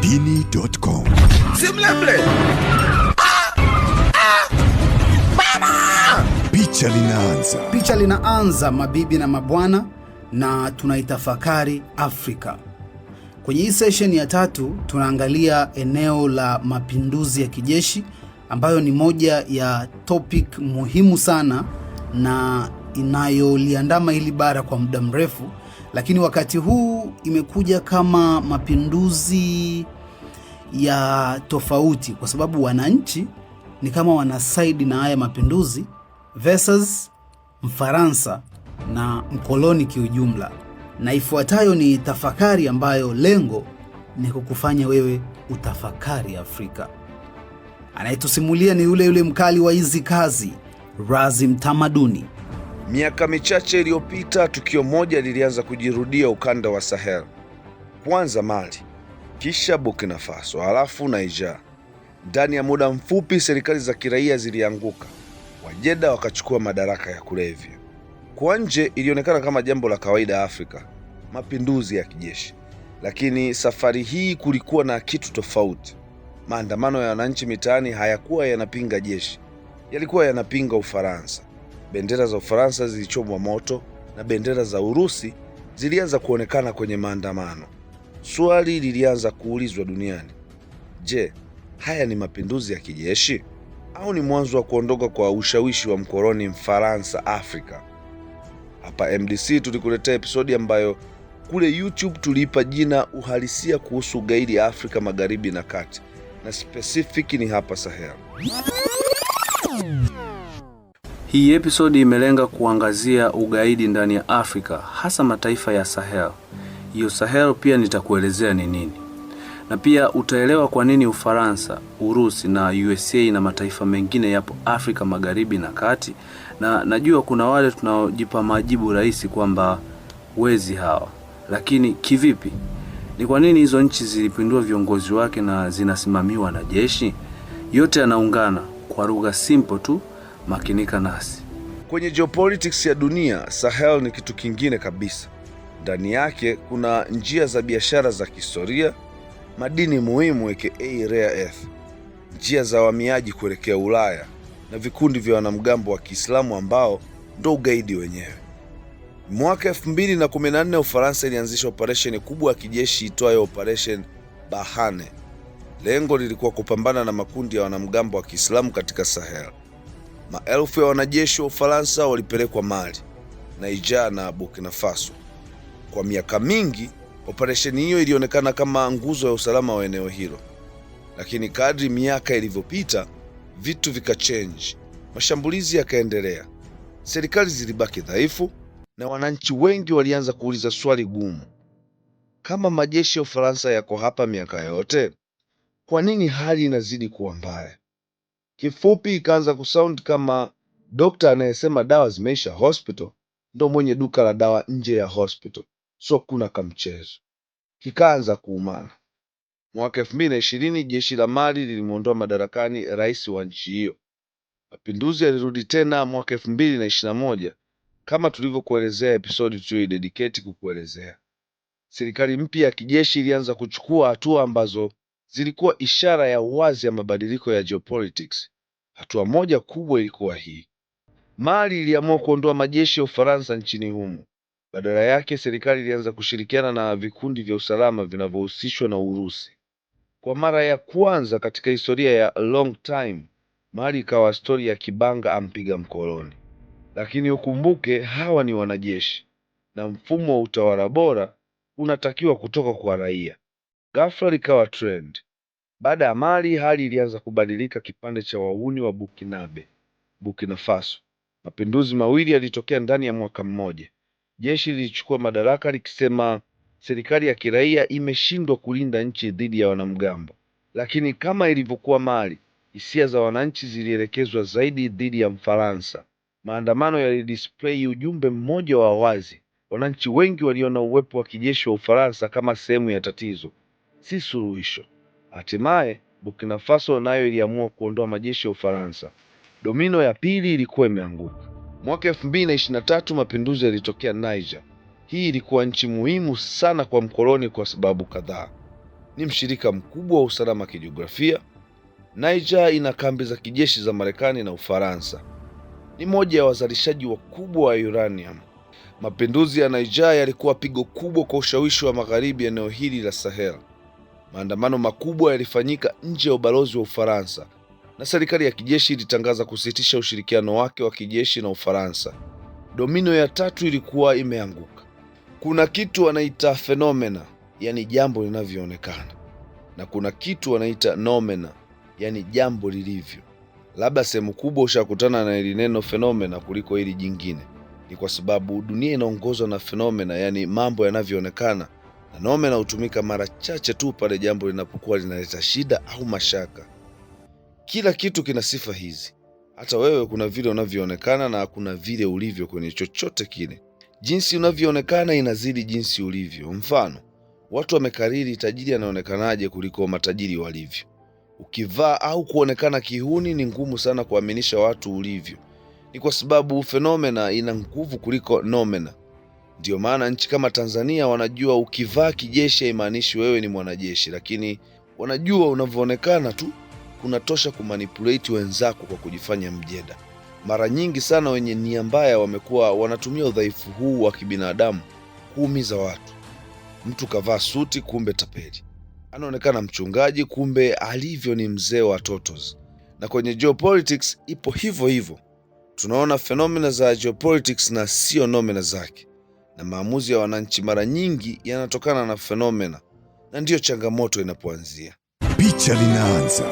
Darubini.com. Si mlemle. Picha linaanza. Picha linaanza, mabibi na mabwana, na tunaitafakari Afrika. Kwenye hii session ya tatu tunaangalia eneo la mapinduzi ya kijeshi ambayo ni moja ya topic muhimu sana na inayoliandama hili bara kwa muda mrefu, lakini wakati huu imekuja kama mapinduzi ya tofauti, kwa sababu wananchi ni kama wana side na haya mapinduzi versus Mfaransa na mkoloni kiujumla. Na ifuatayo ni tafakari ambayo lengo ni kukufanya wewe utafakari Afrika. Anayetusimulia ni yule yule mkali wa hizi kazi, Razi Mtamaduni. Miaka michache iliyopita tukio moja lilianza kujirudia ukanda wa Sahel. Kwanza Mali, kisha Burkina Faso, halafu Niger. Ndani ya muda mfupi serikali za kiraia zilianguka, wajeda wakachukua madaraka ya kulevya. Kwa nje ilionekana kama jambo la kawaida Afrika, mapinduzi ya kijeshi. Lakini safari hii kulikuwa na kitu tofauti. Maandamano ya wananchi mitaani hayakuwa yanapinga jeshi, yalikuwa yanapinga Ufaransa. Bendera za Ufaransa zilichomwa moto na bendera za Urusi zilianza kuonekana kwenye maandamano. Swali lilianza kuulizwa duniani: je, haya ni mapinduzi ya kijeshi au ni mwanzo wa kuondoka kwa ushawishi wa mkoloni Mfaransa Afrika? Hapa MDC tulikuletea episodi ambayo kule YouTube tuliipa jina uhalisia kuhusu ugaidi Afrika Magharibi na Kati, na specific ni hapa Sahel. Hii episodi imelenga kuangazia ugaidi ndani ya Afrika, hasa mataifa ya Sahel. Hiyo Sahel pia nitakuelezea ni nini, na pia utaelewa kwa nini Ufaransa, Urusi na USA na mataifa mengine yapo Afrika Magharibi na Kati. Na najua kuna wale tunaojipa majibu rahisi kwamba wezi hawa, lakini kivipi? Ni kwa nini hizo nchi zilipindua viongozi wake na zinasimamiwa na jeshi? Yote yanaungana kwa lugha simple tu, makinika nasi. Kwenye geopolitics ya dunia, Sahel ni kitu kingine kabisa. Ndani yake kuna njia za biashara za kihistoria, madini muhimu aka rare earth, njia za wahamiaji kuelekea Ulaya na vikundi vya wanamgambo wa Kiislamu ambao ndo ugaidi wenyewe. Mwaka 2014 Ufaransa ilianzisha operesheni kubwa ya kijeshi itwayo Operation Barkhane. Lengo lilikuwa kupambana na makundi ya wanamgambo wa Kiislamu katika Sahel. Maelfu ya wanajeshi wa Ufaransa walipelekwa Mali, Niger na Burkina Faso. Kwa miaka mingi, operesheni hiyo ilionekana kama nguzo ya usalama wa eneo hilo, lakini kadri miaka ilivyopita, vitu vikachange. Mashambulizi yakaendelea, serikali zilibaki dhaifu na wananchi wengi walianza kuuliza swali gumu: kama majeshi ya Ufaransa yako hapa miaka yote, kwa nini hali inazidi kuwa mbaya? Kifupi, ikaanza kusound kama dokta anayesema dawa zimeisha hospital ndo mwenye duka la dawa nje ya hospital, so kuna kamchezo. Kikaanza kuumana. Mwaka 2020 jeshi la Mali lilimwondoa madarakani rais wa nchi hiyo. Mapinduzi yalirudi tena mwaka 2021 kama tulivyokuelezea episodi tuliyoidedicate kukuelezea. Serikali mpya ya kijeshi ilianza kuchukua hatua ambazo zilikuwa ishara ya wazi ya mabadiliko ya geopolitics. Hatua moja kubwa ilikuwa hii: Mali iliamua kuondoa majeshi ya Ufaransa nchini humo. Badala yake, serikali ilianza kushirikiana na vikundi vya usalama vinavyohusishwa na Urusi. Kwa mara ya kwanza katika historia ya long time, Mali ikawa stori ya kibanga ampiga mkoloni. Lakini ukumbuke hawa ni wanajeshi na mfumo wa utawala bora unatakiwa kutoka kwa raia. Ghafla likawa trend. Baada ya Mali, hali ilianza kubadilika kipande cha wahuni wa Burkinabe, Burkina Faso. Mapinduzi mawili yalitokea ndani ya mwaka mmoja. Jeshi lilichukua madaraka likisema serikali ya kiraia imeshindwa kulinda nchi dhidi ya wanamgambo. Lakini kama ilivyokuwa Mali, hisia za wananchi zilielekezwa zaidi dhidi ya Mfaransa. Maandamano yalidisplay ujumbe mmoja wa wazi: wananchi wengi waliona uwepo wa kijeshi wa Ufaransa kama sehemu ya tatizo, si suluhisho. Hatimaye Burkina Faso nayo iliamua kuondoa majeshi ya Ufaransa. Domino ya pili ilikuwa imeanguka. Mwaka 2023 mapinduzi yalitokea Niger. Hii ilikuwa nchi muhimu sana kwa mkoloni kwa sababu kadhaa. Ni mshirika mkubwa wa usalama kijiografia. Niger ina kambi za kijeshi za Marekani na Ufaransa. Ni moja ya wazalishaji wakubwa wa uranium. Mapinduzi ya Niger yalikuwa pigo kubwa kwa ushawishi wa magharibi eneo hili la Sahel. Maandamano makubwa yalifanyika nje ya ubalozi wa Ufaransa na serikali ya kijeshi ilitangaza kusitisha ushirikiano wake wa kijeshi na Ufaransa. Domino ya tatu ilikuwa imeanguka. Kuna kitu wanaita phenomena, yani jambo linavyoonekana, na kuna kitu wanaita noumena, yani jambo lilivyo. Labda sehemu kubwa ushakutana na hili neno phenomena kuliko hili jingine. Ni kwa sababu dunia inaongozwa na phenomena, yani mambo yanavyoonekana, na noumena hutumika mara chache tu pale jambo linapokuwa linaleta shida au mashaka. Kila kitu kina sifa hizi. Hata wewe kuna vile unavyoonekana na kuna vile ulivyo kwenye chochote kile. Jinsi unavyoonekana inazidi jinsi ulivyo. Mfano, watu wamekariri tajiri anaonekanaje kuliko matajiri walivyo. Ukivaa au kuonekana kihuni, ni ngumu sana kuaminisha watu ulivyo. Ni kwa sababu phenomena ina nguvu kuliko noumena. Ndiyo maana nchi kama Tanzania wanajua ukivaa kijeshi haimaanishi wewe ni mwanajeshi, lakini wanajua unavyoonekana tu kunatosha kumanipulate wenzako kwa kujifanya mjeda. Mara nyingi sana wenye nia mbaya wamekuwa wanatumia udhaifu huu wa kibinadamu kuumiza watu. Mtu kavaa suti, kumbe tapeli. Anaonekana mchungaji, kumbe alivyo ni mzee wa totos. Na kwenye geopolitics ipo hivyo hivyo. Tunaona phenomena za geopolitics na sio noumena zake, na maamuzi ya wananchi mara nyingi yanatokana na phenomena, na ndiyo changamoto inapoanzia. Picha linaanza.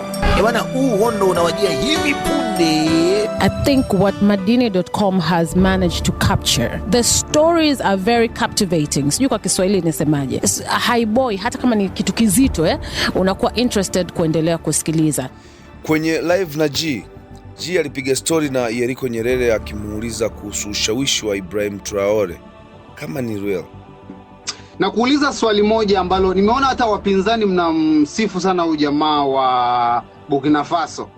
Bwana, huu uhondo unawajia hivi punde. I think what Madini.com has managed to capture, the stories are very captivating. Sijui kwa Kiswahili nisemaje. Haiboi, hata kama ni kitu kizito, unakuwa interested kuendelea kusikiliza. Kwenye live na G, G alipiga stori na Yeriko Nyerere akimuuliza kuhusu ushawishi wa Ibrahim Traore kama ni real. Na kuuliza swali moja ambalo nimeona hata wapinzani mnamsifu sana huyu jamaa wa Burkina Faso,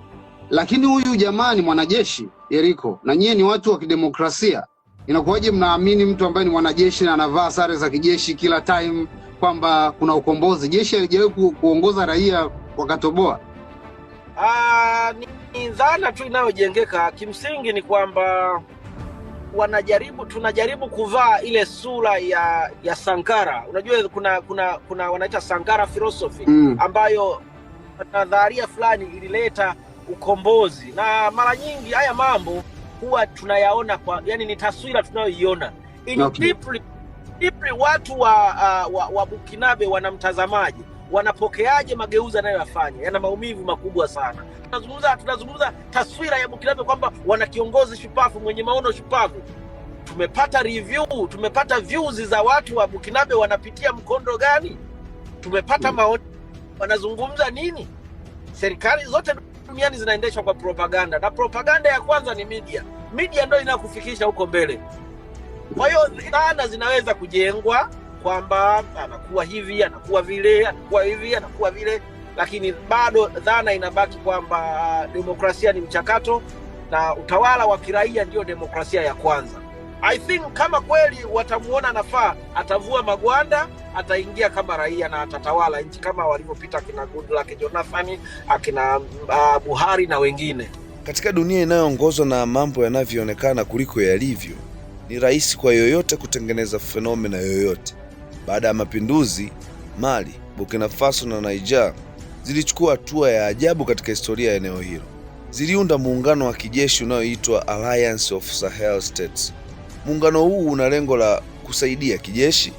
lakini huyu jamaa ni mwanajeshi Yeriko, na nyie ni watu wa kidemokrasia. Inakuwaje mnaamini mtu ambaye ni mwanajeshi na anavaa sare za kijeshi kila time kwamba kuna ukombozi? Jeshi halijawahi kuongoza raia wakatoboa. Ni dhana tu inayojengeka. Kimsingi ni kwamba tunajaribu kuvaa ile sura ya Sankara. Unajua kuna wanaita Sankara philosophy ambayo nadharia fulani ilileta ukombozi, na mara nyingi haya mambo huwa tunayaona kwa, yani ni taswira tunayoiona in deeply, deeply watu wa Burkinabe wanamtazamaje, wanapokeaje mageuzi anayoyafanya, yana maumivu makubwa sana. Tunazungumza taswira ya Burkinabe kwamba wana kiongozi shupavu mwenye maono shupavu. Tumepata review, tumepata views za watu wa Burkinabe wanapitia mkondo gani? Tumepata maoni, wanazungumza nini? Serikali zote duniani zinaendeshwa kwa propaganda, na propaganda ya kwanza ni media. Media ndio inakufikisha huko mbele. Kwa hiyo dhana zinaweza kujengwa kwamba anakuwa hivi, anakuwa vile, anakuwa hivi, anakuwa vile, lakini bado dhana inabaki kwamba demokrasia ni mchakato na utawala wa kiraia ndio demokrasia ya kwanza. I think kama kweli watamuona nafaa, atavua magwanda, ataingia kama raia na atatawala nchi kama walivyopita akina Goodluck Jonathan, akina Buhari na wengine. Katika dunia inayoongozwa na mambo yanavyoonekana kuliko yalivyo, ni rahisi kwa yoyote kutengeneza phenomena yoyote. Baada ya mapinduzi, Mali, Burkina Faso na Niger zilichukua hatua ya ajabu katika historia ya eneo hilo. Ziliunda muungano wa kijeshi unaoitwa Alliance of Sahel States. Muungano huu una lengo la kusaidia kijeshi,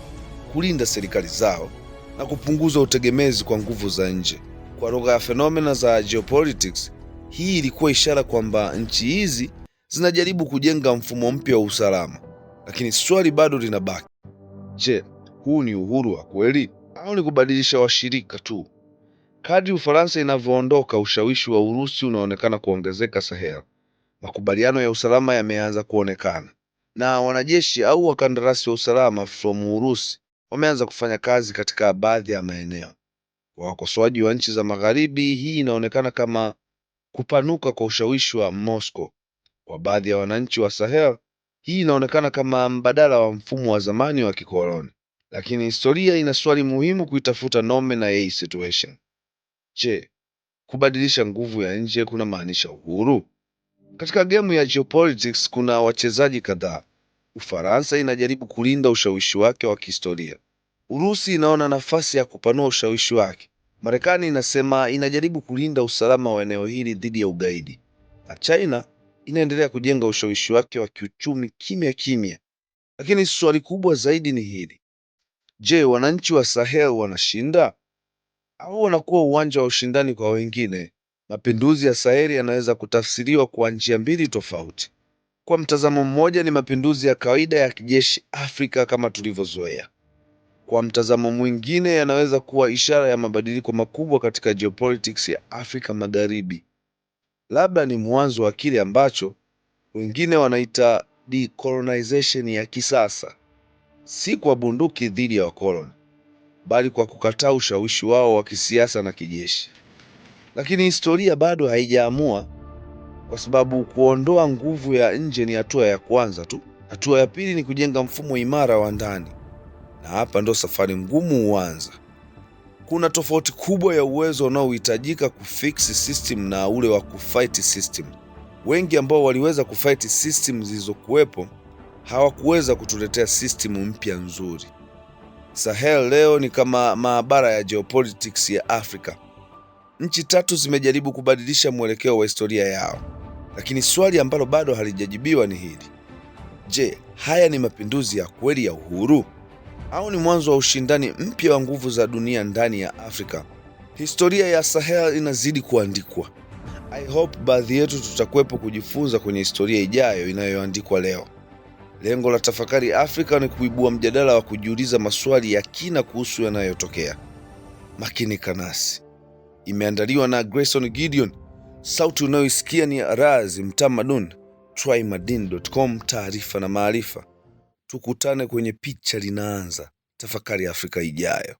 kulinda serikali zao na kupunguza utegemezi kwa nguvu za nje. Kwa lugha ya phenomena za geopolitics, hii ilikuwa ishara kwamba nchi hizi zinajaribu kujenga mfumo mpya wa usalama. Lakini swali bado linabaki. Je, huu ni uhuru wa kweli au ni kubadilisha washirika tu? Kadri Ufaransa inavyoondoka, ushawishi wa Urusi unaonekana kuongezeka Sahel. Makubaliano ya usalama yameanza kuonekana na wanajeshi au wakandarasi wa usalama from Urusi wameanza kufanya kazi katika baadhi ya maeneo. Kwa wakosoaji wa nchi za Magharibi, hii inaonekana kama kupanuka kwa ushawishi wa Moscow. Kwa baadhi ya wananchi wa Sahel, hii inaonekana kama mbadala wa mfumo wa zamani wa kikoloni. Lakini historia ina swali muhimu kuitafuta nome na hii situation. Je, kubadilisha nguvu ya nje kuna maanisha uhuru? Katika gemu ya geopolitics kuna wachezaji kadhaa. Ufaransa inajaribu kulinda ushawishi wake wa kihistoria. Urusi inaona nafasi ya kupanua ushawishi wake. Marekani inasema inajaribu kulinda usalama wa eneo hili dhidi ya ugaidi, na China inaendelea kujenga ushawishi wake wa kiuchumi kimya kimya. Lakini swali kubwa zaidi ni hili: je, wananchi wa Sahel wanashinda au wanakuwa uwanja wa ushindani kwa wengine? Mapinduzi ya Saheli yanaweza kutafsiriwa kwa njia mbili tofauti. Kwa mtazamo mmoja, ni mapinduzi ya kawaida ya kijeshi Afrika kama tulivyozoea. Kwa mtazamo mwingine, yanaweza kuwa ishara ya mabadiliko makubwa katika geopolitics ya Afrika Magharibi. Labda ni mwanzo wa kile ambacho wengine wanaita decolonization ya kisasa, si kwa bunduki dhidi ya wakoloni, bali kwa kukataa ushawishi wao wa kisiasa na kijeshi. Lakini historia bado haijaamua, kwa sababu kuondoa nguvu ya nje ni hatua ya kwanza tu. Hatua ya pili ni kujenga mfumo imara wa ndani, na hapa ndo safari ngumu huanza. Kuna tofauti kubwa ya uwezo unaohitajika kufix system na ule wa kufight system. Wengi ambao waliweza kufight system zilizokuwepo hawakuweza kutuletea system mpya nzuri. Sahel leo ni kama maabara ya geopolitics ya Afrika. Nchi tatu zimejaribu kubadilisha mwelekeo wa historia yao, lakini swali ambalo bado halijajibiwa ni hili: je, haya ni mapinduzi ya kweli ya uhuru au ni mwanzo wa ushindani mpya wa nguvu za dunia ndani ya Afrika? Historia ya Sahel inazidi kuandikwa. I hope baadhi yetu tutakuwepo kujifunza kwenye historia ijayo inayoandikwa leo. Lengo la Tafakari Afrika ni kuibua mjadala wa kujiuliza maswali ya kina kuhusu yanayotokea. Makinika nasi. Imeandaliwa na Grayson Gideon. Sauti unayoisikia ni Razi Mtamadun. Trymadin.com, taarifa na maarifa. Tukutane kwenye picha linaanza. Tafakari Afrika ijayo.